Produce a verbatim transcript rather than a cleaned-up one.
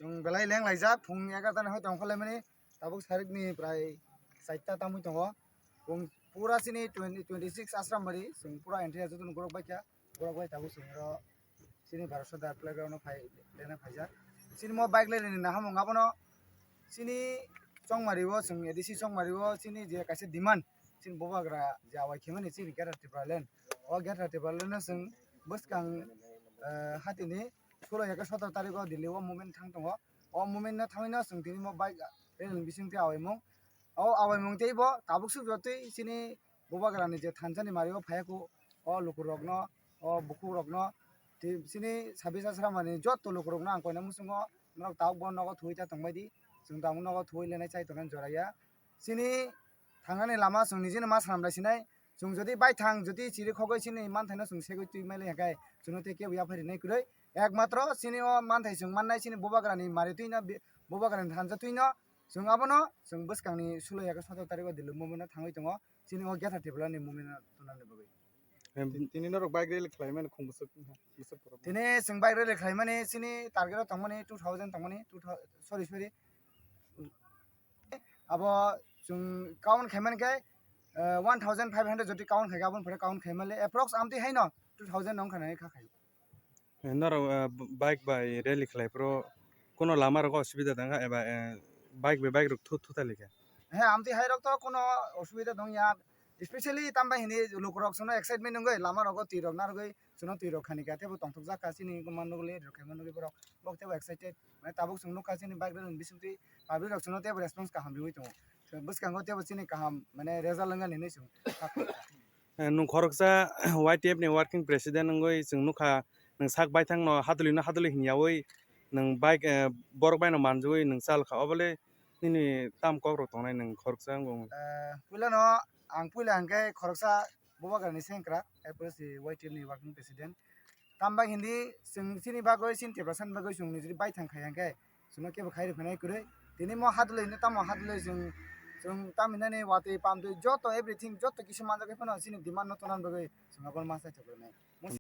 Chwng belai leng laijak, phung egarta ni hoi tong kholai mani, tabuk sarik ni prai chaita tamui tongo. Chwng pura chini twenty, twenty six Ashram Bari, chwng pura entry joto ni gorok baikha, gorok bai tabuk chwng oro chini Bharat Sadar playground o phai, lena phaijak. Chini mo bike leni nahamung abono chini Chongmari o, chwng A D C Chongmari o chini je kaisa demand, chini bubagra je awai khemani chini Greater Tipraland. O Greater Tipraland no chwng bwskang, eh, hatini sulo ya khe sotor tarikh o Delhi o movement thang tongo. O movement no thangwi no chwng tini mo bike rally ni bising twi awaimung. O awaimung tei bo tabuk suk jotwi chini bubagra ni je thansa ni mari o phaiya kho, o luku rok no, o bukhuk rok no, tei chini sabisa sramani joto luku rok no ang koina muchungo norok tabuk bo nogo thuwi ta tongbai di. Chwng tabuk nogo thuwi lenai chai tongkha joraya. Chini thangnani lama chwng nijino ma swnamlai sinai. Chwng jodi baithang, jodi chiri khogwi chini manthaino chwng segwi twi mai lai khe, chwngno tei kebo yaphai rinai kwrwi. Ekmatro chini o manthai chwng mannai chini bubagrani mari twino, bi-, bubagrani thansa twino chwng abono chwng bwskangni sulo ya khe sotor tarikh o Delhi movement o thangwi tongo. Chini o Greater Tipraland ni movement o tongnani bagwi. Em, Ti-, tini norok bike rally khlaimani khung bwswk, bwswk borok. Tini chwng bike rally khlaimani chini target o tongmani two thousand tongmani, two thousand, sorry, sorry. Abo chwng count khaimani khe, eh, one thousand five hundred jodi count khaikha, aboni pore count khaimale approx amtwi haino two thousand nong khanani kha khai. Eh, norok, eh, b-, bike bai rally khlai phuru kuno lama rogo osubida tongkha eba, eh, bike bai bike rok thu-, thutali kha? He, amtwi hai rok to kuno osubida tongya, specially tambai hini lukurok chwngno excitement wngwi lama rogo twi rok narwgwi chwngno twi rok khani kha, teibo tongthokjak kha chini manugwi rok khaima nugwi borok, bok teibo excited, mane tabuk chwng nukha chini bike rok bisingtwi public rok chwngno teibo response kaham riwi tongo, bwskango teibo chini kaham mane result wngani hinwi chwng. Eh, nwng khoroksa Y T F ni working president wngwi chwng nukha, nwng sak baithang no hadwlwi no hadwlwi hinyawi nwng bike, eh, borok bai no manjagwi nwng chal kha, obole nini tam kok rok tongnai nwng khoroksa wngwi? Eh, puila no ang puila hwnkhe khoroksa bubagrani sengkrak, approx Y T F ni working president. Tambai hindi chwng chini bagwi, chini Tiprasani bagwi chwng nijini baithang khai hwnkhe chwngno kebo khai rwphainai kwrwi. Tini mo hadwlwi hino tamo hadwlwi chwng, chwng taminani watwi pamtwi joto everything joto kisa manjagwi phano chini demand no tonani bagwi chwng abono ma chaithok rwnai.